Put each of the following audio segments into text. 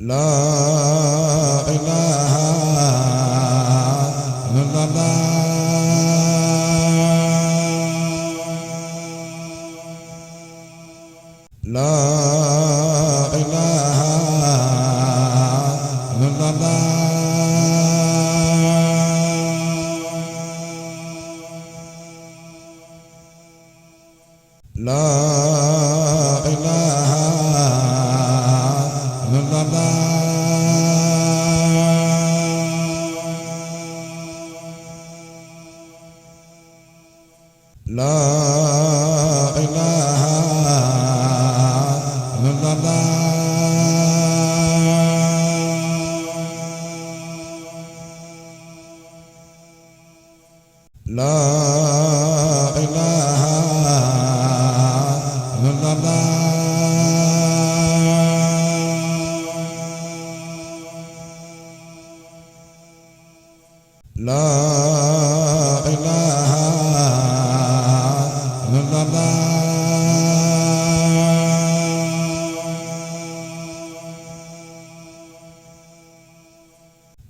لا إله إلا الله لا إله إلا الله لا إله إلا الله لا إله إلا الله لا إله إلا الله لا إله إلا الله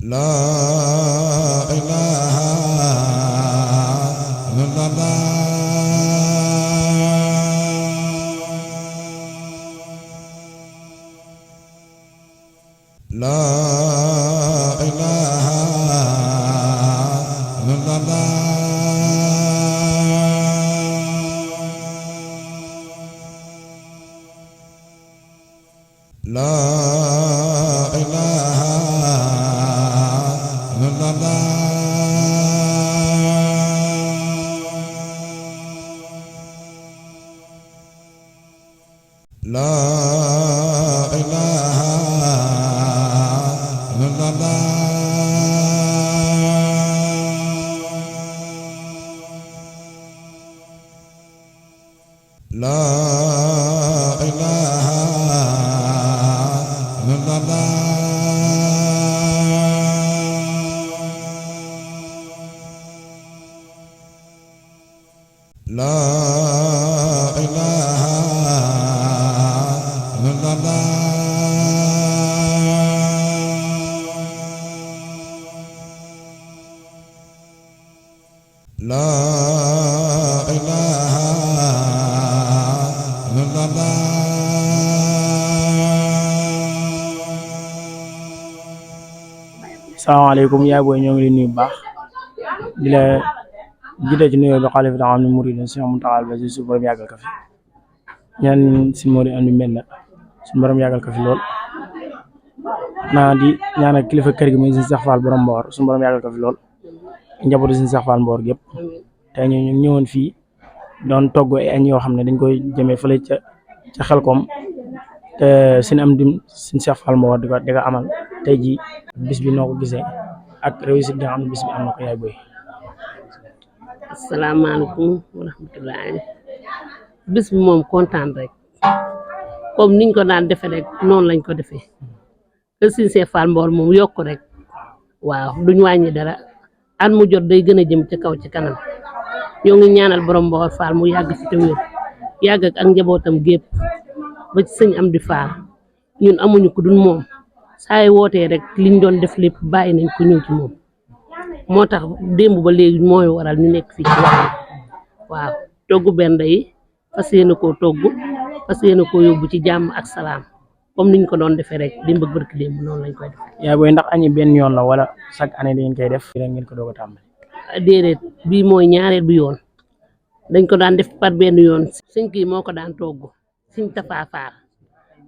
لا إله إلا الله لا إله إلا الله لا إله إلا الله لا إله إلا الله لا إله إلا الله لا إله إلا الله لا إله إلا الله salaamaaleykum yaay booy ñoo ngi leen nuyu bu baax di la jiite ci nuyoo bi xalifa am ni murid Cheikh Mountakha Basiru suñu borom yàggal ko fi ñaan si mori andi mel na suñu borom yàggal ko fi lool naa di ñaanal kilifa kër gi muy suñu Cheikh Fall borom Mboor suñu borom yàggal ko fi lool njabootu suñu Cheikh Fall Mboor gépp te ñu ñëwoon fii doon togg ay añ yoo xam ne dañ koy jëmee fële ca Xelkom te suñu am dim suñu Cheikh Fall Mboor di ko amal tey ji bis bi noo ko gisee ak réussite bi nga xam ne bis bi am na ko yaay booy. asalaamaaleykum wa rahmatullahi bis bi moom kontaan rek comme niñ ko daan defee rek noonu lañ ko defee kër Sëñ Cheikh Fall Mboor moom yokk rek waaw duñ wàññi dara at mu jot day gën a jëm ci kaw ci kanam ñoo ngi ñaanal borom Mboor Fall mu yàgg fi te wér yàgg ak njabootam gépp ba ci sëñ Amdi Fall ñun amuñu ko dul moom saa yi wootee rek liñ doon def lépp bàyyi nañ ko ñëw ci moom moo tax démb ba léegi mooy waral ñu nekk fii ci wax waaw toggu bernde yi fas yéene koo togg fas yéene koo yóbbu ci jàmm ak salaam comme niñ ko doon defee rek démb ak barki démb noonu lañ koy def. yaay booy ndax añi benn yoon la wala chaque année da ngeen koy def rek ngeen ko doog a tàmbali. déedéet bii mooy ñaareel bu yoon dañ ko daan def par benn yoon sëñ kii moo ko daan togg sëñ tafaafaar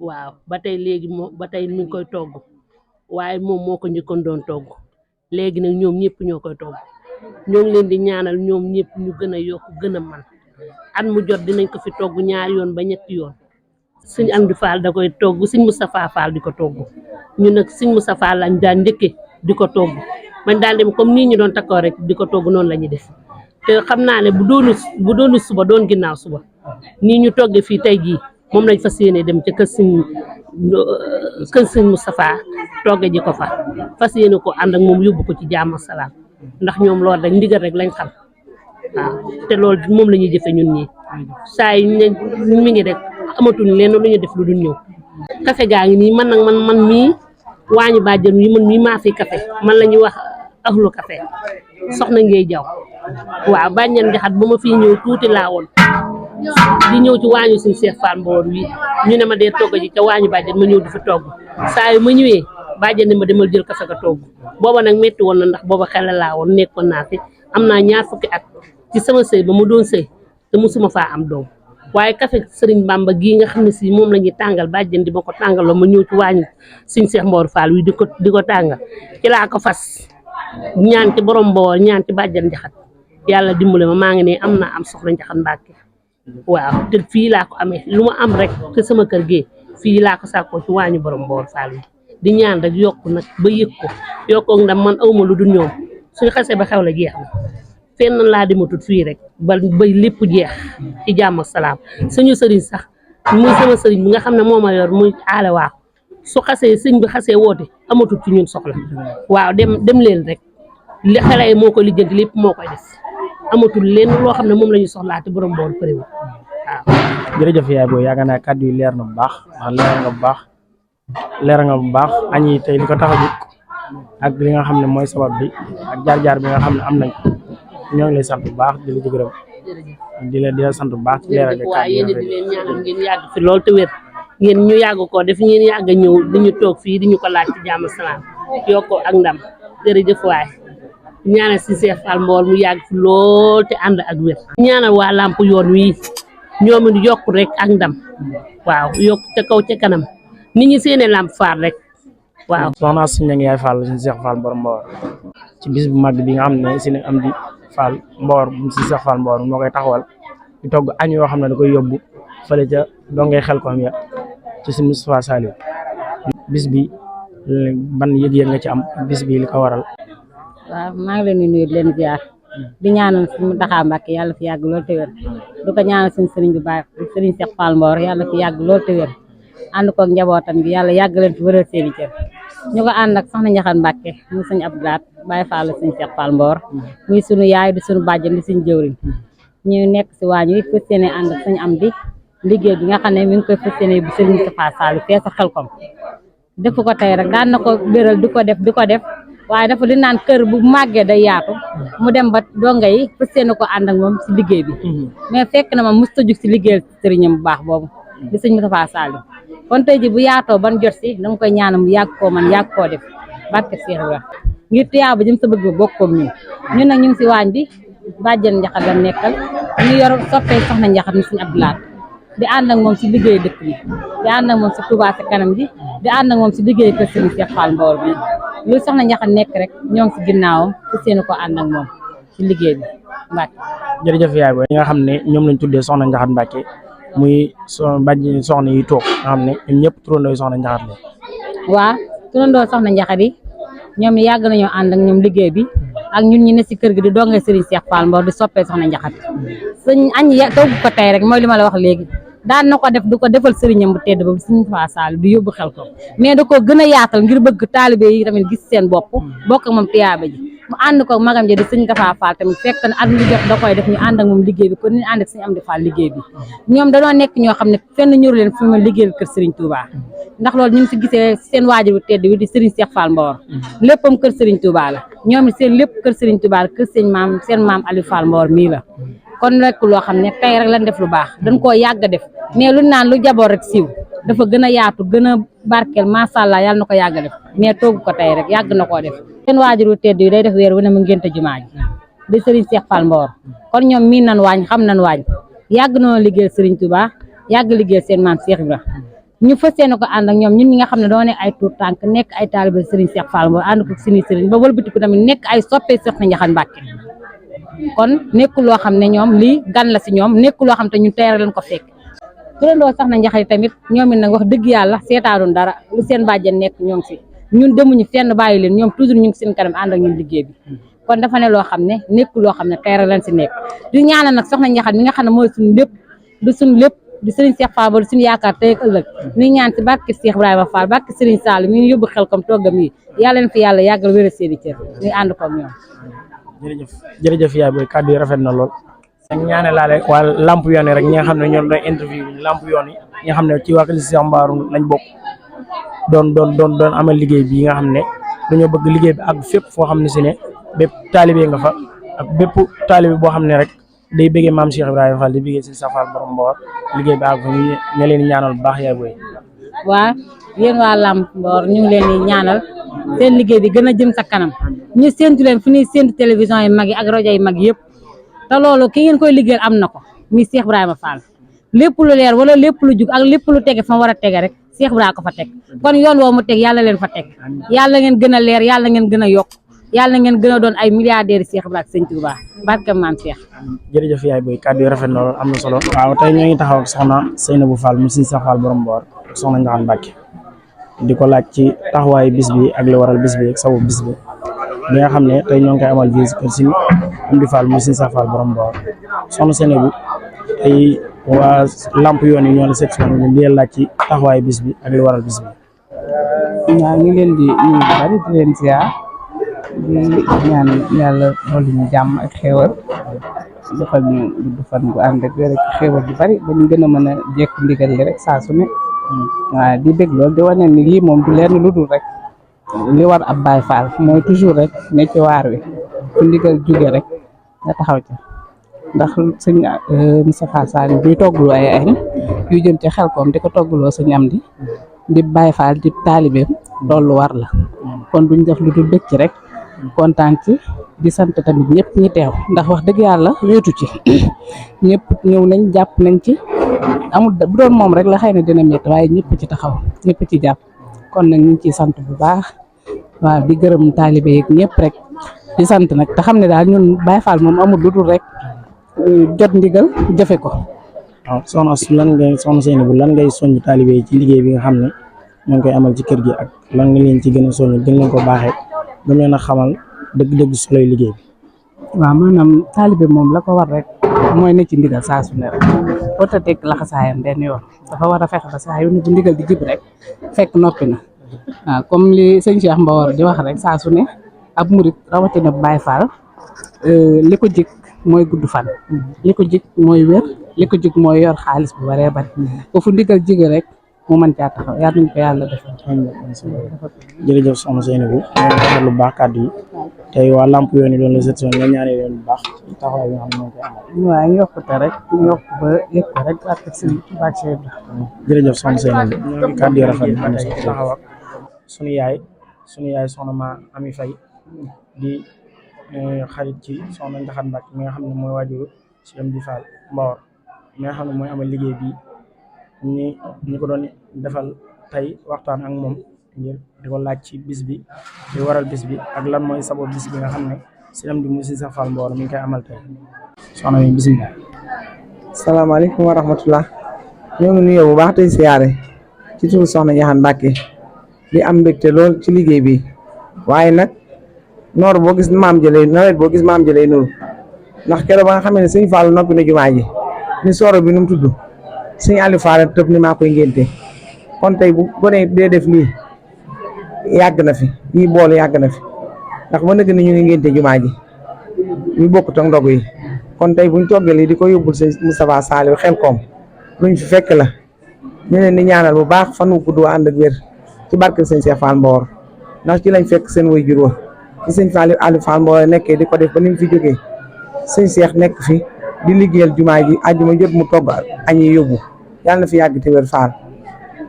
waaw ba tey léegi ba tey mi ngi koy togg waaye moom moo ko njëkkoon doon togg léegi nag ñoom ñëpp ñoo koy togg ñoo ngi leen di ñaanal ñoom ñëpp ñu gën a yokk gën a man at mu jot dinañ ko fi togg ñaari yoon ba ñetti yoon sëñ Amdi Fall da koy togg sëñ Moustapha Fall di ko togg ñu nag sëñ Moustapha lañ daan njëkke di ko togg man daal dem comme nii ñu doon takkoo rek di ko togg noonu la ñuy def te xam naa ne bu doonu suba doon ginnaaw suba nii ñu toggee fii tey jii moom lañ fas yéene dem ca kër sëñ Moustapha togge ji ko fa fas yéene ko ànd ak moom yóbbu ko ci jàmm salaam ndax ñoom loolu rek ndigal rek lañ xam waaw te loolu moom la ñuy jëfe ñun ñii saa yi ne mi ngi rek amatuñ leen lu ñu def lu dul ñëw café gaa ngi nii man nag man mii waañu bàjjen yi man mii maa fi café man la ñuy wax ahlu café soxna Ngéy Jaw waaw bàjjen Njaxat ba ma fii ñëw tuuti laa woon di ñëw ci waañu suñu Cheikh Fall Mboor wi ñu ne ma dee togg ji ca waañu bàjjen ma ñëw di fa togg saa yu ma ñëwee bàjjen ni ma demal jël café ga togg booba nag metti woon na ndax booba xele laa woon nekkoon naa fi am naa ñaar fukki at ci sama sëy ba mu doon sëy te musuma faa am doom waaye café Sëriñ Bamba gii nga xam ne si moom la ñuy tàngal bàjjen di ma ko tàngaloo ma ñëw ci waañu suñu Cheikh Mboor Fall wi di ko tàngal ci laa ko fas ñaan ci borom Mboor ñaan ci bàjjen Njaxat yàlla dimbale ma maa ngi ne am naa am soxna Njaxat Mbàkke waaw te fii laa ko amee lu ma am rek te sama kër gi fii laa ko sàkkoo ci waañu borom Mboor Fall wi di ñaan rek yokku nag ba yëg ko yokkoog ndam man awma lu dul ñoom suñu xasee ba xew la jeex na fenn laa dematut fii rek ba lépp jeex ci jàmm ak salaam suñu sëriñ sax muy sama sëriñ bi nga xam ne moo ma yor muy aale waaw su xasee sëñ bi xasee woote amatut ci ñun soxla waaw dem leen rek li xale yi moo koy lijjanti lépp moo koy def amatul leen loo xam ne moom la ñu soxlaati borom Mboor përéwul waaw. jërëjëf yaay booy yaakaar naa kàddu yi leer na bu baax leer nga bu baax añ yi tey li ko tax a jóg ak li nga xam ne mooy sabab bi ak jaar-jaar bi nga xam ne am nañ ko ñoo ngi lay sant bu baax di la gërëm di la sant bu baax ci leeral de waaw yéen di leen ñaanal ngeen yàgg fi lool te wér ngeen ñu yàgg ko def ngeen yàgg a ñëw di ñu toog fii di ñu ko laaj ci jàmm salaam yokkoo ak ndam jërëjëf waay ñaanal si Cheikh Fall Mboor mu yàgg fi lool te ànd ak wér ñaanal waa làmp yoon wi ñoom it yokk rek ak ndam waaw yokk ca kaw ca kanam nit ñi seene làmp faar rek waaw. soxna suñu ñangi yaay Fall suñu Cheikh Fall Mboor ci bis bu mag bi nga xam ne si ne am di Fall Mboor si Cheikh Fall Mboor moo koy taxawal di togg añ yoo xam ne da koy yóbbu fële ca dongay xel koom ya ci si Moustapha Saliou bis bi ban yëg-yëg nga ci am bis bi li ko waral. waaw maa ngi leen di nuyu di leen ziar di ñaanal suñu Muntaxa Mbàkke yàlla fi yàgg lool te wér du ko ñaanal suñu sëriñ bu baax sëriñ Cheikh Fall Mboor yàlla fi yàgg lool te wér ànd koog njabootam gi yàlla yàgg leen fi wëral seeni cër ñu ko ànd ak soxna Njaxat Mbàkke muy sëñ Abdoulaat Baye Fall sëñ Cheikh Fall Mboor muy suñu yaay di suñu bàjjen di suñu jëwriñ ñu nekk si waañ wi fas yéene ànd ak suñu am di liggéey bi nga xam ne mi ngi koy fas yéene bu sëriñ Moustapha Saliou fee sa Xelkom defu ko tey rek daan na ko béral di ko def waaye dafa li naan kër bu màggee day yaatu mu dem ba donga yi fas yéene ko ànd ak moom si liggéey bi mais fekk na ma musta jug si liggéeyal sëriñam bu baax boobu di sëñ Moustapha Saliou kon tey ji bu yaatoo ban jot si danga koy ñaanal mu yàgg koo man yàgg koo def barke Seex Ibra ngir tuyaa ba jëm sa bëgg ba bokkoom ñun nag ñu ngi si waañ bi bàjjen Njaxat la nekkal ñu yor soppee soxna Njaxat ni suñu Abdoulaat di ànd ak moom si liggéey dëkk bi di ànd ak moom si Touba ca kanam bi di ànd ak moom si liggéey kër sëriñ Cheikh Fall Mboor bi lu soxna Njaxat nekk rek ñoo ngi si ginnaawam fu seeni ko ànd ak moom si liggéey bi Mbàkke. jërëjëf yaay booy ñi nga xam ne ñoom lañ tuddee soxna Njaxat Mbàkke muy soxna yi toog nga xam ne ñoom ñëpp turandoo soxna Njaxat la. waaw turandoo soxna Njaxat yi ñoom yàgg nañoo ànd ak ñoom liggéey bi ak ñun ñi ne si kër gi di dongee Serigne Cheikh Fall Mboor di soppee soxna Njaxat sëñ añ togg ko tey rek mooy li ma la wax léegi daan na ko def du ko defal sëriñam bu tedd ba Serigne Moustapha Saliou du yóbbu xel ko mais da ko gën a yaatal ngir bëgg taalibe yi tamit gis seen bopp bokk ak moom tiyaaba ji mu ànd ko magam ja di sëñ Moustapha Fall tamit fekk na at mu jot da koy def ñu ànd ak moom liggéey bi kon ñu ànd ak suñu am di Fall liggéey bi ñoom dañoo nekk ñoo xam ne fenn ñëru leen fi ma liggéeyal kër Serigne Touba ndax loolu ñu ngi si gisee seen waajur bu tedd wi di Serigne Cheikh Fall Mboor léppam kër Serigne Touba la ñoom it seen lépp kër Serigne Touba la kër seen maam Aliou Fall Mboor mii la kon nekk loo xam ne tey rek lañ def lu baax dañ koo yàgg a def mais lu naan lu jaboot rek siiw dafa gën a yaatu gën a barkeel macha allah yàlla na ko yàgg a def mais toogu ko tey rek yàgg na koo def seen waajur bu tedd yi day def weer wu ne mu ngénte jumaa ji di Serigne Cheikh Fall Mboor kon ñoom miin nañ waañ xam nañ waañ yàgg noo liggéey Serigne Touba yàgg liggéey seen maam Cheikh Ibra ñu fas yéene ko ànd ak ñoom ñun ñi nga xam ne doo nekk ay tuur tànk nekk ay taalibe Serigne Cheikh Fall Mboor ànd ko suñuy Serigne ba wëlbatiku tamit nekk ay soppee Soxna Njaxat Mbàkke kon nekkul loo xam ne ñoom lii gan la si ñoom nekkul loo xam te ñun tey leen ko fekk turandoo Soxna Njaxat tamit ñoom it nag wax dëgg yàlla seetaanoon dara lu seen bàjjen nekk ñoo ngi si ñun demuñu fenn bàyyi leen ñoom toujours ñu ngi seen kanam ànd ak ñun liggéey bi kon dafa ne loo xam ne nekkul loo xam ne tey leen si nekk di ñaanal nag Soxna Njaxat mi nga xam ne mooy suñu lépp du suñu lépp di Serigne Cheikh Fall Mboor suñu yaakaar tey ak ëllëg ni ñaan si barke Cheikh Ibrahima Fall barke Serigne Sall mi ñu yóbbu xel comme toggam yi yàlla leen fi yàlla yàggal wér seeni cër ñu ànd ko ak ñoom jërëjëf yaay booy kàddu yi rafet na lool ñaane laale waa lamp yoon yi rek ñi nga xam ne ñoom doon interview lamp yoon yi ñi nga xam ne ci waa Kër Cheikh Mbaar lañ bokk doon amal liggéey bi nga xam ne dañoo bëgg liggéey bi ak fépp foo xam ne si ne bépp taalibe nga fa ak bépp taalibe boo xam ne rek day bëggee maam Cheikh Ibrahima Fall di bëggee si Safal borom Mboor liggéey bi ak fa ñu leen ñaanal bu baax yaay booy. waa yéen waa Lamp Mboor ñu ngi leen di ñaanal seen liggéey bi gën a jëm sa kanam ñu séntu leen fu ñuy séntu télévision yi mag yi ak rajo yi mag yëpp te loolu ki ngeen koy liggéeyal am na ko muy Cheikh Ibrahima Fall lépp lu leer wala lépp lu jug ak lépp lu tege fa mu war a tege rek Cheikh Ibrahima ko fa teg kon yoon woo mu teg yàlla leen fa teg yàlla ngeen gën a leer yàlla ngeen gën a yokk yàlla ngeen gën a doon ay milliardaires Cheikh Ibrahima Sëñ Touba barke maam Cheikh. jërëjëf yaay booy kàddu yi rafet na lool am na solo. waaw tey ñoo ngi taxaw ak soxna Seynabou Fall mu Sëñ Cheikh Fall borom Mboor ak soxna Ndiakhate Mbacke di ko laaj ci taxawaayu bis bi ak li waral bis bi ak sababu bis bi nga xam ne tey ñoo ngi koy amal fii si kër Sëñ Amdi Fall mu Sëñ Cheikh Fall borom Mboor soxna Seynabou tey waa lamp yoon yi ñoo la seet si woon di leen laaj ci taxawaayu bis bi ak li waral bis bi. waaw ñu leen di nuyu bu bari di leen ziar di ñaan yàlla dolli ñu jàmm ak xéewal defal ñu gudd fan gu ànd ak wér ak xéewal yu bari ba ñu gën a mën a jekk ndigal li rek saa su ne waaw di bég lool di wane ni lii moom du lenn lu dul rek li war ab Baay Faal mooy toujours rek ne ci waar wi fu ndigal jóge rek nga taxaw ci ndax sëñ Moustapha Sall buy toggaloo ay añ yu jëm ci Xelkom di ko toggaloo sëñ Amdi di Baay Faal di taalibeem loolu war la kon duñ def lu dul bëgg ci rek kontaan ci di sant tamit ñëpp ñi teew ndax wax dëgg yàlla wéetu ci ñëpp ñëw nañ jàpp nañ ci amul bu doon moom rek la xëy na dina métti waaye ñëpp ci taxaw ñëpp ci jàpp kon nag ñu ngi ciy sant bu baax waaw di gërëm taalibe yeeg ñëpp rek di sant nag te xam ne daal ñun Baay Faal moom amul lu dul rek jot ndigal jëfe ko. waaw soxna Seynabou lan ngay soññ taalibe yi ci liggéey bi nga xam ne ñoo ngi koy amal ci kër gi ak lan nga leen ci gën a soññ gën leen ko baaxee gën leen a xamal dëgg-dëgg soloy liggéey bi. waaw maanaam taalibe moom la ko war rek mooy ne ci ndigal saa su ne rek warut a teg laxasaayam benn yoon dafa war a fexe ba saa yu ne bu ndigal di jib rek fekk noppi na waaw comme li sëñ Cheikh Mbawar di wax rek saa su ne ab murit rawatina Baay Faal li ko jik mooy gudd fan li ko jik mooy wér li ko jik mooy yor xaalis bu baree bari foofu ndigal jige rek mu mën caa taxaw yaa nañ ko yàlla defal. jërëjëf soxna Seynabou ñoo ngi lu baax kàddu yi tey waa lamp yoon yi doon la seet si nga ñaanee leen bu baax taxawaay bi nga xam ne moo koy amal. waaw yokkute rek yokk ba yëg ko rek ak si bàcce bi. jërëjëf soxna Seynabou ñoo ngi kàddu yi rafet na tey taxaw ak sunu yaay soxna ma Ami Faye di xarit ci soxna Ndiakhate Mbacke mi nga xam ne mooy waajuru si Amdi Fall Mboor mi nga xam ne mooy amal liggéey bi ñi ko doon defal tey waxtaan ak moom ngir di ko laaj ci bis bi di waral bis bi ak lan mooy sabab bis bi nga xam ne si Amdi mu Sëñ Cheikh Fall Mboor mi ngi koy amal tey soxna yi bisimilah. salaamaaleykum wa rahmatullah ñoo ngi nuyoo bu baax tey siyaare ci turu soxna Ndiakhate Mbacke di am mbégte lool ci liggéey bi waaye nag noor boo gis maam jëlee nawet boo gis maam jëlee nuru ndax keroog ba nga xam ne Sëñ Fall noppi na jumaa ji ni sooro bi nu mu tudd Sëñ Aliou Fall tëb ni maa koy ngénte kon tey bu gone dee def lii yàgg na fi yii bool yàgg na fi ndax ba nëgg ni ñu ngi ngénte jumaa ji ñu bokk toog ndogu yi kon tey buñ toggee lii di ko yóbbul Sëñ Moustapha Sall Xelkom luñ fi fekk la ñu leen di ñaanal bu baax fan wu gudd waa ànd ak wér ci barke Sëñ Cheikh Fall Mboor ndax ci lañ fekk seen way jur wa ci Sëñ Aliou Fall Mboor nekkee di ko def ba ni mu fi jógee Sëñ Cheikh nekk fi di liggéeyal jumaa ji àjjuma jot mu togg añi yóbbu yàlla na fi yàgg te wér Fall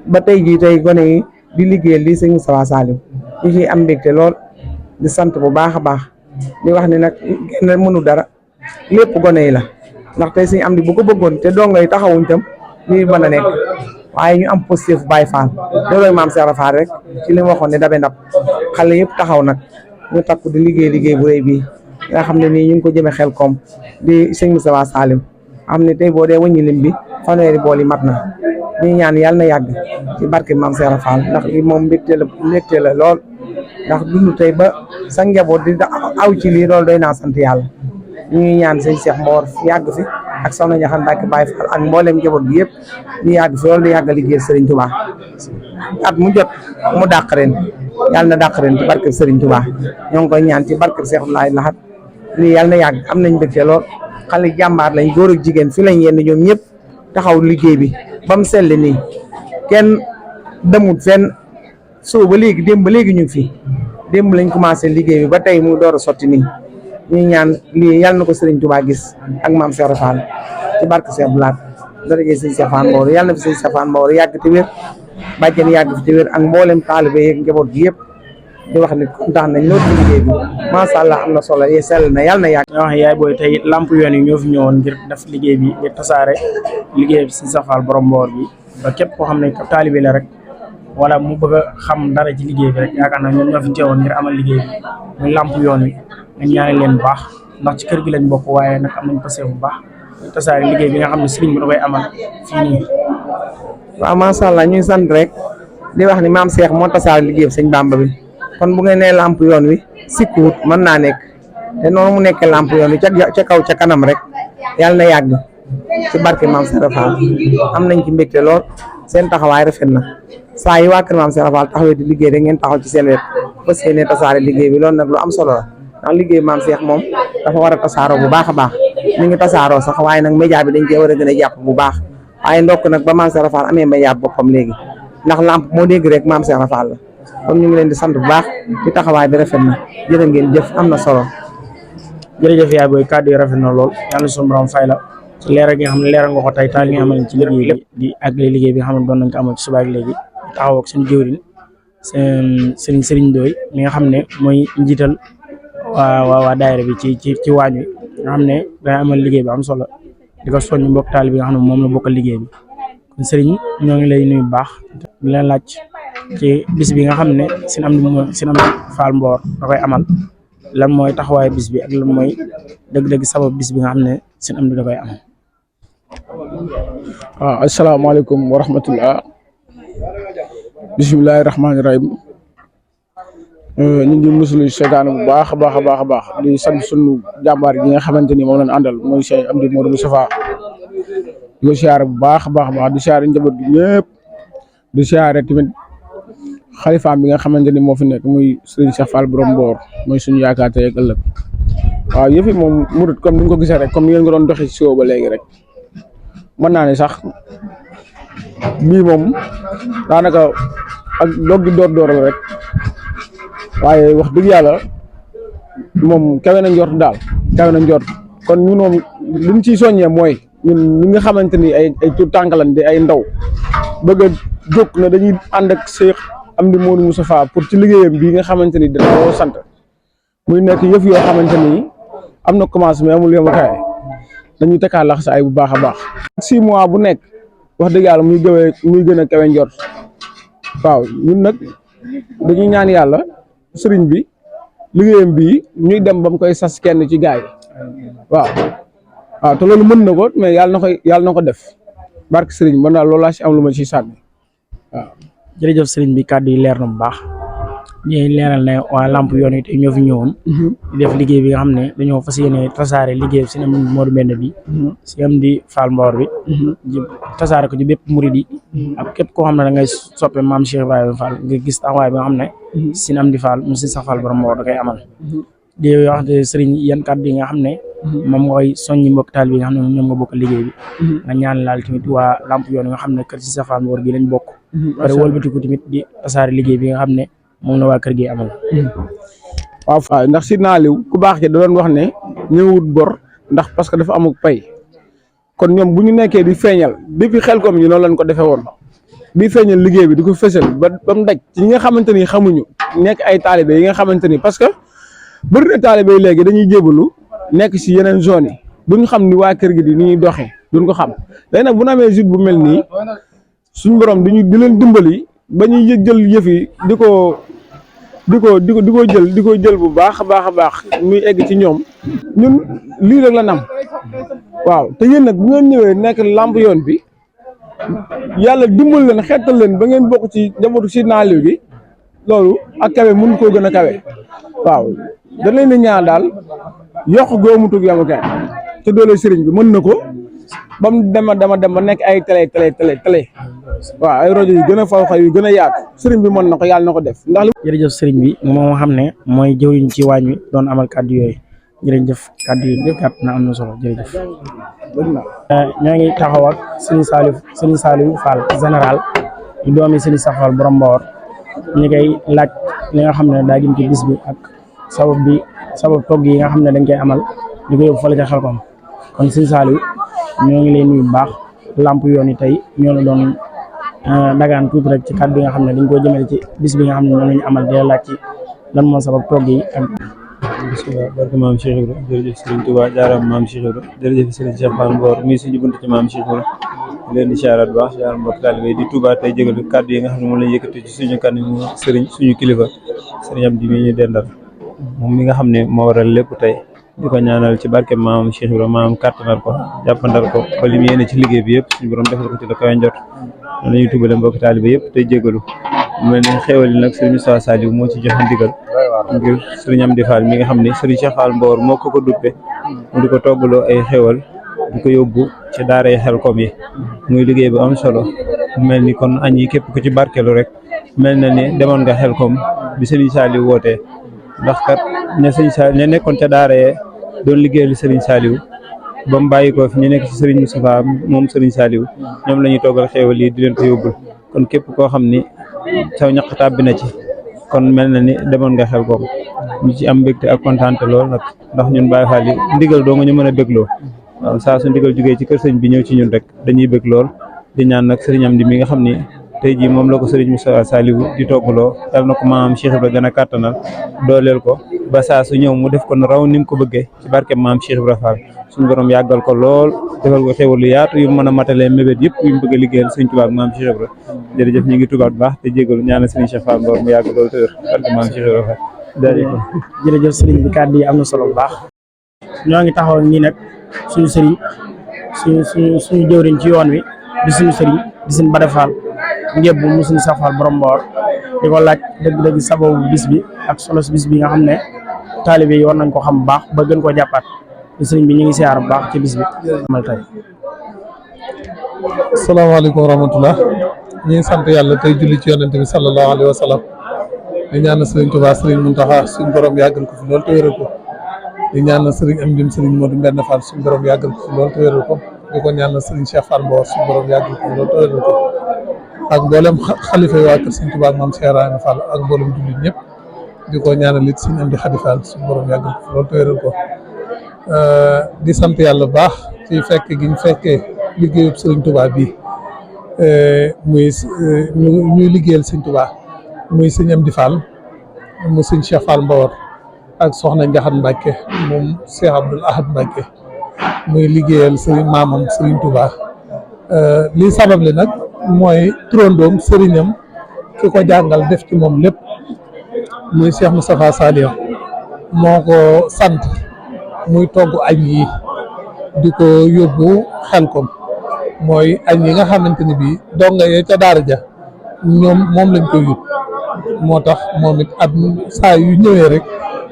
ba tey jii tey gone yi di liggéeyal lii Sëñ Moustapha Sall ñu ciy am mbégte lool di sant bu baax a baax di wax ni nag kenn mënu dara lépp gone yi la ndax tey Sëñ Amdi bu ko bëggoon te dongo yi taxawuñ tam lii mën a nekk waaye ñu am positif Baay Faal loolooy maam Cheikh Fall rek ci li mu waxoon ne dabe ndab xale yëpp taxaw nag ñu takku di liggéey bu rëy bii nga xam ne nii ñu ngi ko jëmee Xelkom di Sëñ Moustapha Sall xam ne tey boo dee wëññi lim bi fanweeri bool yi mat na ñuy ñaan yàlla na yàgg ci barke maam Cheikh Fall ndax lii moom mbégte la lool ndax dund tey ba sa njaboot di aw ci lii loolu doy naa sant yàlla ñu ngi ñaan Sëñ Cheikh Mboor yàgg fi ak soxna Ndiakhate Mbacke Baye Fall ak mboolem njaboot bi yëpp ñu yàgg fi loolu di yàgg liggéey Serigne Touba at mu jot mu dàq ren yàlla na dàq ren ci barke Serigne Touba ñoo ngi koy ñaan ci barke Cheikh Lahat lii yàlla na yàgg am nañ mbégte lool xale jàmbaar lañ góor ak jigéen fi lañ yenn ñoom ñëpp taxaw liggéey bi ba mu sell nii kenn demut fenn soo ba léegi démb ba léegi ñu ngi fi démb lañ commencé liggéey bi ba tey mu door a sotti nii ñuy ñaan lii yàlla na ko Serigne Touba gis ak maam Cheikh Fall ci barke Cheikh Blaat daraje Serigne Cheikh Fall Mbaor yàlla na fi Serigne Cheikh Fall Mbaor yàgg te wér bàjjen yàgg fi te wér ak mboolem taalibe yeeg njaboot gi yëpp di wax ni kontaan nañ loolu ci liggéey bi macha allah am na solo yee sell na yàlla na yàgg. nga wax yaay booy tey lamp yoon yi ñoo fi ñëwoon ngir def liggéey bi ngir tasaare liggéey bi Serigne Cheikh Fall borom Mbaor bi ba képp koo xam ne taalibe la rek wala mu bëgg a xam dara ci liggéey bi rek yaakaar naa ñoom ñoo fi teewoon ngir amal liggéey bi muy lamp yoon wi nga ñaanal leen bu baax ndax ci kër gi lañ bokk waaye nag am nañ passé bu baax tasaare liggéey bi nga xam ne sëriñ bi da koy amal fii nii. waaw macha allah ñuy sant rek di wax ni maam Cheikh moo tasaare liggéey bi sëñ Bamba bi kon bu ngeen nee lamp yoon wi sikkuwut mën naa nekk te noonu mu nekkee lamp yoon wi ca kaw ca kanam rek yàlla na yàgg ci barke maam Cheikh Fall am nañ ci mbégte lool seen taxawaay rafet na saa yi waa kër maam Cheikh Fall taxawee di liggéey da ngeen taxaw ci seen wet fas yéene tasaare liggéey bi loolu nag lu am solo la ndax liggéey maam Cheikh moom dafa war a tasaaroo bu baax a baax mi ngi tasaaroo sax waaye nag média bi dañ cee war a gën a jàpp bu baax waaye ndokk nag ba maam Cheikh Fall amee média boppam léegi ndax lamp moo dégg rek maam Cheikh Fall la kon ñu ngi leen di sant bu baax ci taxawaay bi rafet na jërë ngeen jëf am na solo. jërëjëf yaay booy kàddu yi rafet na lool yàlla suñu borom fay la ci leeral gi nga xam ne leeral nga ko tey taal li nga xam ne ci liggéey lépp di àggale liggéey bi nga xam ne doon nañ ko amal ci suba ak léegi taxaw ak suñu jëwriñ seen Serigne Ndoye mi nga xam ne mooy njiital waa daayira bi ci waañ wi nga xam ne dana amal liggéey bi am solo di ko soññ mbokk taal bi nga xam ne moom la bokkal liggéey bi kon Serigne ñoo ngi lay nuyu bu baax di leen laaj ci bis bi nga xam ne Sëñ Amdi Fall Mbaor da koy amal lan mooy taxawaay bis bi ak lan mooy dëgg-dëgg sabab bis bi nga xam ne Sëñ Amdi da koy amal. waaw asalaamaaleykum wa rahmatullah bisimilahi rahmaani rahim ñu ngi musulu seytaane bu baax a baax a baax a baax di sant sunu jàmbaar gi nga xamante ni moom lañ àndal mooy Sëñ Amdi Modou Moustapha di ko siyaare bu baax a baax a baax di siyaare njaboot gi ñëpp di siyaare tamit xalifaam bi nga xamante ni moo fi nekk muy Serigne Cheikh Fall borom Mbaor mooy suñu yaakaar tey ak ëllëg waaw yëf yi moom murit comme ni nga ko gisee rek comme ni ngeen ko doon doxee si ba léegi rek mën naa ne sax bii moom daanaka ak doog di door la rek waaye wax dëgg yàlla moom kawe na njort daal kawe na njort kon ñun moom li ñu ciy soññee mooy ñun ñi nga xamante ni ay tur tànkalan di ay ndaw bëgg a jóg na dañuy ànd ak Cheikh Amdi Modou Moustapha pour ci liggéeyam bii nga xamante ni dana ko sant muy nekk yëf yoo xamante ni am na commencement amul yemukaay dañuy tekkaat lax sa ay bu baax a baax. 6 mois bu nekk wax dëgg yàlla muy gën a kawe njort waaw ñun nag dañuy ñaan yàlla sëriñ bi liggéeyam bii ñuy dem ba mu koy sas kenn ci gaay yi waaw te loolu mën na ko mais yàlla na ko def barke sëriñ man daal loolu laa si am lu ma ci sànni waaw. jërëjëf sëriñ bi kàddu yi leer na bu baax di leeral ne waa lamp yoon wi tey ñoo fi ñëwoon di def liggéey bi nga xam ne dañoo fas yéene tasaare liggéey Sëñ Amdi Modou Mbenda bi Sëñ Amdi Fall Mbaor bi tasaare ko ci bépp murid yi ak képp koo xam ne da ngay soppe maam Cheikh Ibrahima Fall nga gis taxawaay bi nga xam ne Sëñ Amdi Fall mu Sëñ Cheikh Fall borom Mbaor da koy amal di wax de sëriñ yan kàddu yi nga xam ne moom mooy soññi mbokk taal bi nga xam ne ñoom nga bokk liggéey bi nga ñaan laal tamit waa lamp yoon nga xam ne kër Sëñ Cheikh Fall Mbaor gi lañ bokk pare wëlbatiku tamit di tasaare liggéey bi nga xam ne moom la waa kër gi amal. waaw ndax si naaliw ku baax ki da doon wax ne ñëwut bor ndax parce que dafa amuk pay kon ñoom bu ñu nekkee di feeñal depuis Xelcom ñu noonu lañ ko defee woon di feeñal liggéey bi di ko fësal ba mu daj ci ñi nga xamante ni xamuñu nekk ay taalibe yi nga xamante ni parce que bëri na taalibe yi léegi dañuy jébalu nekk si yeneen zone yi duñ xam ni waa kër gi di ni ñuy doxee duñ ko xam léegi nag bu ñu amee jut bu mel nii suñu borom di leen dimbali ba ñuy jël yëf yi di ko jël bu baax a baax muy egg ci ñoom ñun lii rek la nam waaw te yéen nag bu ngeen ñëwee nekk lamp yoon bi yàlla dimbal leen xeetal leen ba ngeen bokk ci njabootu si naaliw gi loolu ak kawe mun koo gën a kawe waaw dañ leen di ñaan daal yokk goomutug yamukaay te doole sëriñ bi mën na ko ba mu dem ba nekk ay télé waaw ay rajo yu gën a faw yu gën a yaatu sëriñ bi mën na ko yàlla na ko def ndax jërëjëf sëriñ bi moom xam ne mooy jëwriñ ci waañ wi doon amal kàddu yooyu jërëjëf kàddu yi gàtt na am na solo jërëjëf ñoo ngi taxaw ak Sëriñ Saliou Fall général yu doomi Sëriñ Cheikh Fall borom Mbaor ñi koy laaj li nga xam ne daa jëm ci bis bi ak sabab togg yi nga xam ne dañ koy amal di ko yóbbu fële ca Xelkom kon sëñ Saliou ñoo ngi lay nuyu bu baax lamp yoon yi tey ñoo la doon dagaan tuuti rek ci kàddu yi nga xam ne dañ koo jëmale ci bis bi nga xam ne ñoo lañu amal di laaj ci lan moo sabab togg yi ak bismillah barke maam Cheikh Ibra jërëjëf Serigne Touba jaaraam maam Cheikh Ibra jërëjëf Serigne Cheikh Fall Mbor muy suñu bunt ci maam Cheikh Ibra leen di siyaaraat bu baax siyaar mbokk taalibe di Touba tey jégalu kàddu yi nga xam ne moom lañ yëkkati ci suñu kanamu Serigne suñu kilifa Serigne Amdi mi ñu dendal moom mi nga xam ne moo waral lépp tey di ko ñaanal ci barke maam Cheikh Ibra maam kàttanal ko jàppandal ko ba li mu yéene ci liggéey bi yëpp suñu borom defal ko ci la kawe njot noonu la ñuy tubale mbokk taalibe yëpp tey jégalu mu mel ne xéewal yi nag Serigne Moustapha Saliou moo ci joxe ndigal ngir Serigne Amdi Fall mi nga xam ne Serigne Cheikh Fall Mbor moo ko duppe mu di ko toggaloo ay xéewal di ko yóbbu ci daaray Xelkom yi muy liggéey bu am solo mel ni kon añ yi képp ku ci barkeelu rek mel na ni demoon nga Xelkom bi Serigne Saliou wootee ndax kat ne Serigne Saliou ne nekkoon ca daara yee doon liggéeyal Serigne Saliou ba mu bàyyi ko fi ñu nekk ci Serigne Moustapha moom Serigne Saliou ñoom la ñuy toggal xéewal yi di leen ko yóbbul kon képp koo xam ni saw ñaq tàbbi na ci kon mel na ni demoon nga Xelkom ñu ci am mbégte ak kontaante lool nag ndax ñun Baye Fall yi ndigal doo nga ñu mën a bégloo waaw saa su ndigal jógee ci kër sëñ bi ñëw ci ñun rek dañuy bég lool di ñaan nag Serigne Amdi mi nga xam ni tey jii moom la ko Serigne Moustapha Saliou di toggaloo yal na ko maam Cheikh Ibra gën a kàttanal dooleel ko ba saa su ñëw mu def ko raw ni mu ko bëggee ci barke maam Cheikh Ibra Fall suñu borom yàggal ko lool defal ko xéwal lu yaatu yu mën a matalee mébét yëpp yu mu bëgg a liggéeyal Serigne Touba ak maam Cheikh Ibra jërëjëf ñu ngi tubaab bu baax te jégalu ñaanal Serigne Cheikh Fall Mbor mu yàgg lool te wér barke maam Cheikh Ibra Fall jërëjëf Serigne bi kàddu yi am na solo bu baax ñoo ngi taxaw nii nag suñu Serigne suñu jëwriñ ci yoon wi di suñu Serigne di suñu Bada Fall ngébb mu suñu Cheikh Fall borom Mbor di ko laaj dëgg-dëgg sababu bis bi ak solo si bis bi nga xam ne taalibe yi war nañ ko xam bu baax ba gën koo jàppaat Serigne bi ñu ngi siyaar bu baax ci bis bi amal tey. asalaamaaleykum wa rahmatullah ñu ngi sant yàlla tey julli ci yonente bi sallallahu alayhi wa sallam di ñaanal Serigne Touba Serigne Mountakha suñu borom yàggal ko fi lool te wéral ko di ñaanal Serigne Amdi Serigne Modou Mbène Fall suñu borom yàggal ko fi lool te wéral ko di ko ñaanal Serigne Cheikh Fall Mbor suñu borom yàggal ko fi lool te wéral ko ak mboolem xalifa yi waa kër Serigne Touba ak maam Cheikh Rahane Fall ak mboolem jullit ñëpp di ko ñaanal it Serigne Amdi Khady Fall suñu borom yàggal ko fi lool te wéral ko di sant yàlla bu baax ci fekk gi ñu fekkee liggéeyub Serigne Touba bii muy ñuy liggéeyal Serigne Touba muy Serigne Amdi Fall mu Serigne Cheikh Fall Mbor ak soxna Njaxat Mbacke moom Cheikh Abdoul Ahad Mbacke muy liggéeyal Serigne maamam Serigne Touba lii sabab li nag mooy turandoom sëriñam ki ko jàngal def ci moom lépp muy Cheikh Moustapha Saliou moo ko sant muy togg añ yi di ko yóbbu Xelkom mooy añ yi nga xamante ni bii donga yee ca daara ja moom lañ koy yóbbu moo tax moom it at saa yu ñëwee rek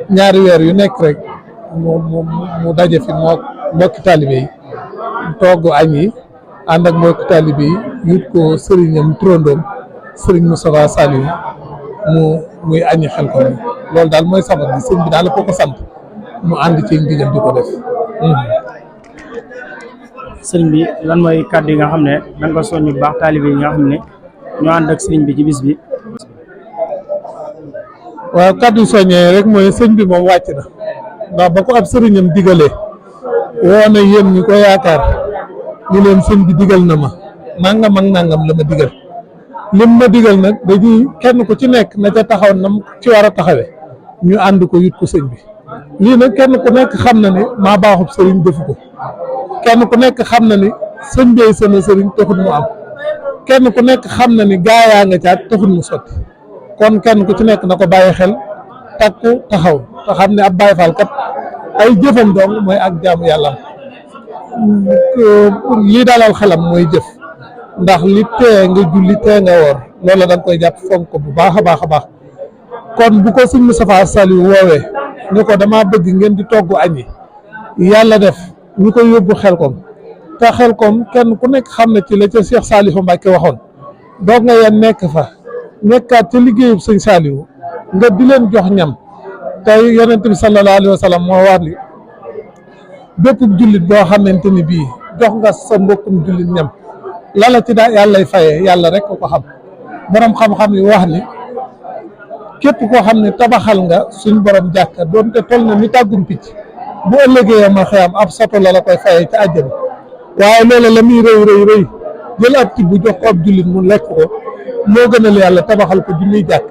ñaari weer yu nekk rek mu daje fi mbokki taalibe yi togg añ yi ànd ak mbokki taalibe yi yut ko sëriñam turandoom Serigne Moustapha Saliou muy añi Xelkom yi loolu daal mooy sabab bi sëñ bi daal la ko sant mu ànd ci ndigal di ko def. Sëriñ bi lan mooy kàddu yi nga xam ne da nga ko soññ bu baax taalibe yi nga xam ne ñoo ànd ak sëriñ bi ci bis bi. waaw kàddu soññee rek mooy sëñ bi moom wàcc na ndax ba ko ab sëriñam digalee woo na yéen ñi ko yaakaar ñu leen sëñ bi digal na ma nangam ak nangam la ma digal lim ma digal nag dañuy kenn ku ci nekk na ca taxaw nam ci war a taxawee ñu ànd ko yut ko sëñ bi lii nag kenn ku nekk xam na ne maa baaxub sëriñ defu ko kenn ku nekk xam na ni sëñ bi sama sëriñ taxul mu am kenn ku nekk xam na ni gaayaa nga caat taxul mu sotti kon kenn ku ci nekk na ko bàyyi xel takku taxaw te xam ne ab Baay Faal kat ay jëfam dong mooy ak jaamu yàlla lii dalal xelam mooy jëf ndax li tee nga julli tee nga woor loola da nga koy jàpp fonk ko bu baax a baax a baax kon bu ko sëñ Moustapha Saliou woowee ñu ko dama bëgg ngeen di togg añ yi yàlla def ñu koy yóbbu Xelkom te Xelkom kenn ku nekk xam ne ci la ca Cheikh Saliou Mbacke waxoon doog nga yeen nekk fa nekkaat ca liggéeyub sëñ Saliou nga di leen jox ñam tey yonent bi sallallahu alayhi wa sallam moo wax ni bépp jullit boo xamante ni bii jox nga sa mbokkum jullit ñam lala ci daa yàllay fayee yàlla rek ko xam borom xam-xam yi wax ni képp koo xam ne tabaxal nga suñ borom jàkka doonte toll na ni tàggum picc bu ëllëgee ma xëyam ab soto la koy fayee ca àjjana waaye loola la muy rëy rëy rëy jël ab tibb jox ko ab jullit mu lekk ko moo gënal yàlla tabaxal ko junniy jàkk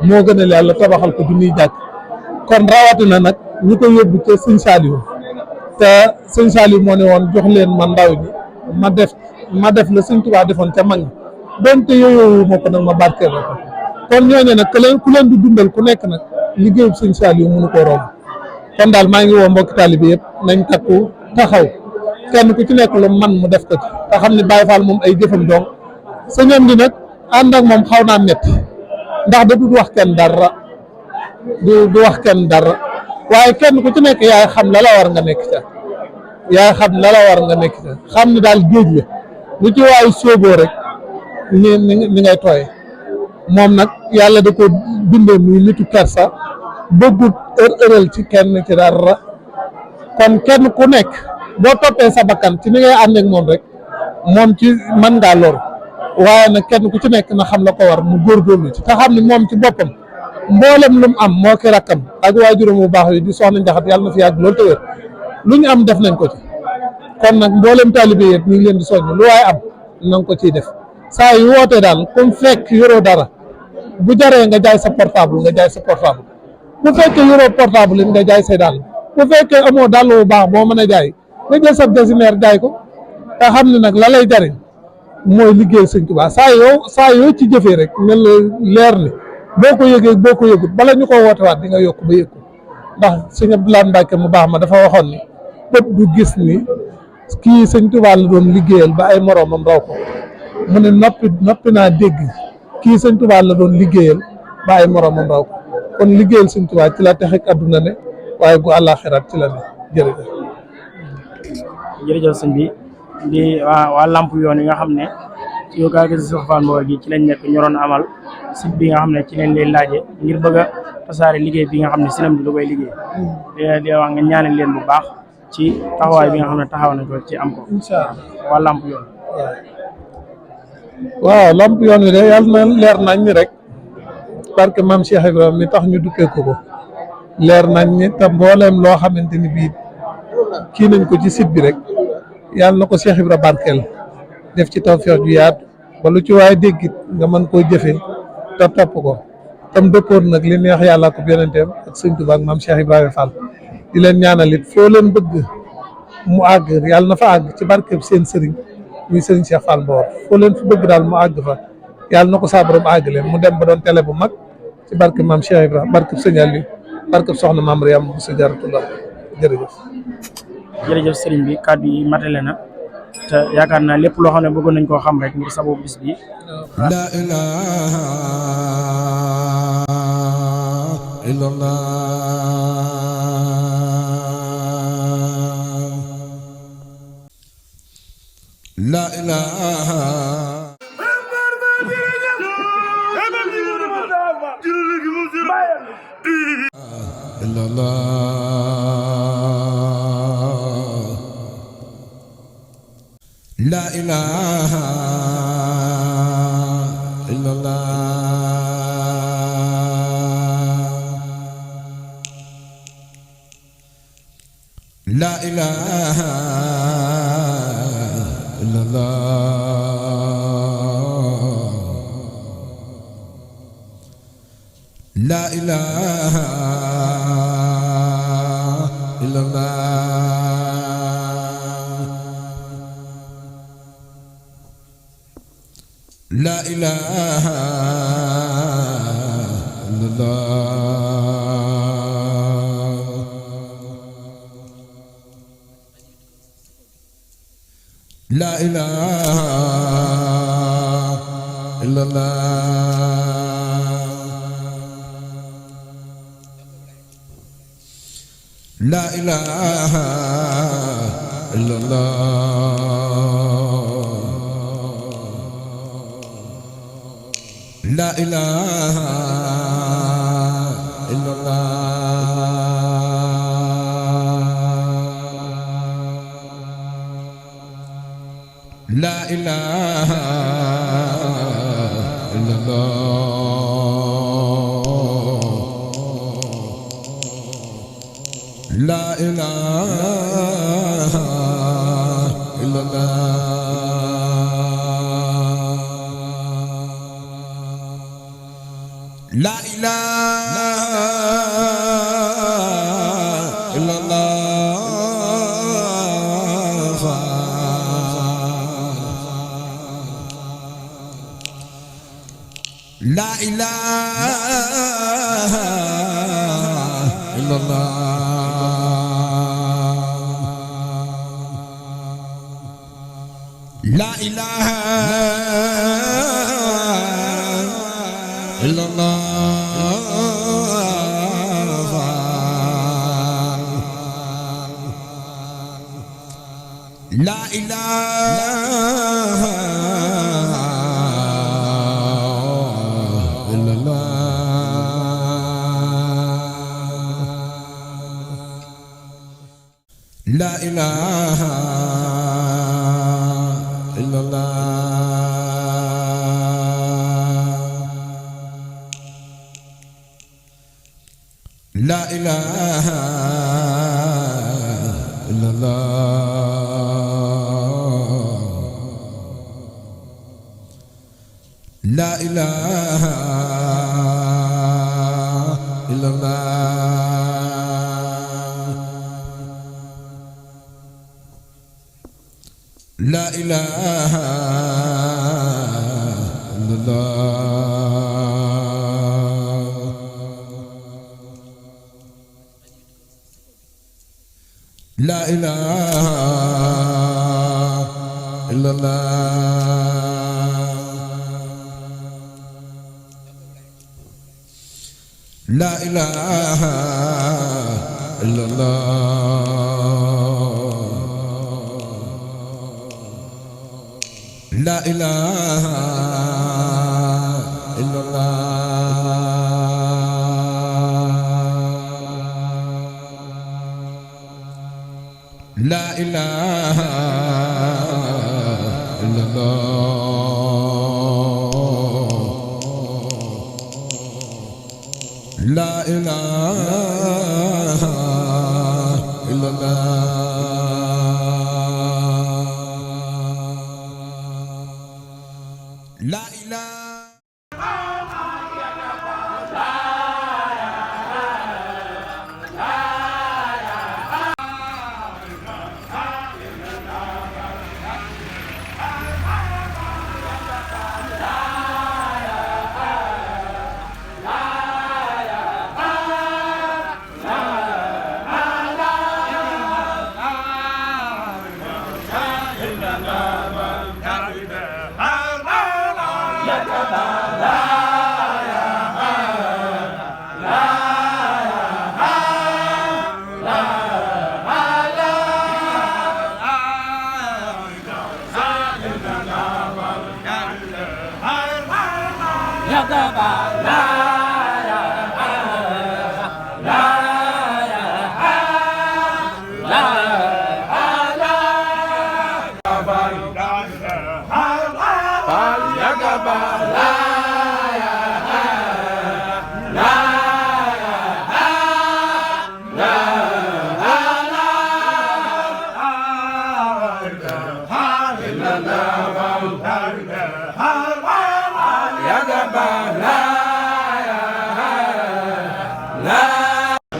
moo gënal yàlla tabaxal ko junniy jàkk kon rawatina nag ñu ko yóbbu ca sëñ Saliou te sëñ Saliou moo ne woon jox leen ma ndaw ñi ma def la sëñ Tuubaa defoon ca mag ñi donte yooyu moo ko nag ma barkeel ko kon ñooñu nag ku leen di dundal ku nekk nag liggéeyub sëñ Saliou mënu koo romb kon daal maa ngi woo mbokki taalibe yëpp nañ takku taxaw kenn ku ci nekk lu man mu def ko ci te xam ne Baye Fall moom ay jëfam donc sëñam di nag ànd ak moom xaw naa metti ndax da du wax kenn dara du wax kenn dara waaye kenn ku ci nekk yaay xam la war nga nekk ca yaay xam la war nga nekk ca xam ne daal géej la lu ci waayu sóoboo rek ni ngay tooye moom nag yàlla da ko bindee muy nitu kersa bëggut ëral ci kenn ci dara kon kenn ku nekk boo toppee sa bakkan ci ni ngay ànd ak moom rek moom ci mën ngaa lor waaye nag kenn ku ci nekk na xam la ko war mu góorgóorlu ci te xam ne moom ci boppam mboolem lu mu am moo ki rakkam ak waajuram bu baax yi di soxna Njaxat yàlla na fi yàgg loolu te wér lu ñu am def nañ ko ci kon nag mboolem taalibe yëpp ñu ngi leen di soññ lu waaye am na nga ko ciy def saa yu wootee daal comme fekk yoroo dara bu jaree nga jaay sa portable nga jaay sa portable bu fekkee yoroo portable it nga jaay say dàll bu fekkee amoo dàll bu baax boo mën a jaay nga jël sa jasineer jaay ko te xam ne nag la lay jariñ mooy liggéey sëñ Tuubaa saa yoo ci jëfee rek ne la leer ni boo ko yëgee boo ko yëgut bala ñu ko wootewaat di nga yokk ba yëg ko ndax sëñ Abdoulaye Mbacke mu baax ma dafa waxoon ni bët du gis ni kii sëñ Tuubaa la doon liggéeyal ba ay moroomam raw ko mu ne noppi naa dégg kii sëñ Tuubaa la doon liggéeyal ba ay moroomam raw ko kon liggéeyal sëñ Tuubaa ci la texek àdduna ne waaye gu àllaaxiraat ci la ne jërëjëf. jërëjëf sëñ bi di waa lamp yoon yi nga xam ne ci yoga gi Cheikh Fall Mbaor gi ci lañ nekk ñoroon amal site bi nga xam ne ci leen leen laaje ngir bëgg a tasaare liggéey bi nga xam ne sinam bi da koy liggéey di wax nga ñaanal leen bu baax ci taxawaay bi nga xam ne taxaw na ko ci am ko incha allah waa lamp yoon waaw lamp yoon wi de yàlla na leer nañ ñi rek parce que maam Cheikh Ibrahima mi tax ñu dukkee ko leer nañ ñi te mbooleem loo xamante ni bii kii nañ ko ci site bi rek yàlla na ko Cheikh Ibrahima barkeel def ci tawfeex ju yaatu ba lu ci waaye déggit nga mën koo jëfee te topp ko tam dëppoon nag li neex yàlla ko yonenteem ak sëñ Tuubaa ak maam Cheikh Ibrahima Fall di leen ñaanal it foo leen bëgg mu àgg yàlla na fa àgg ci barkeb seen sëriñ muy sëriñ Cheikh Fall Mbaor foo leen fi bëgg daal mu àgg fa yàlla na ko saa borom àggale mu dem ba doon télé bu mag ci barkeb maam Cheikh Ibrahima barkeb sëñ Aliou barkeb soxna maam Mariam bu sa jaratullah jërëjëf. jërëjëf sëriñ bi kàddu yi matale na te yaakaar naa lépp loo xam ne bëggoon nañ koo xam rek ngir sababu bis bi la ilaha illallah la ilaha illallah la ilaha illallah la ilaha illallah la ilaha illallah la ilaha illallah la ilaha illallah la ilaha illallah la ilaha illallah la ilaha illallah لا إله إلا الله لا إله إلا الله لا إله إلا الله لا إله إلا الله لا إله إلا الله لا إله إلا الله لا إله إلا الله لا إله إلا الله لا إله إلا الله لا إله إلا الله لا إله إلا الله لا إله إلا الله لا إله إلا الله لا إله إلا الله لا إله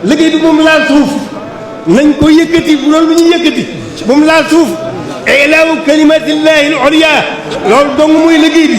liggéey bi moom laal suuf nañ ko yëkkati bu loolu lu ñuy yëkkati moom laal suuf ilaahu kalimatillahi al-ulya loolu dong muy liggéey bi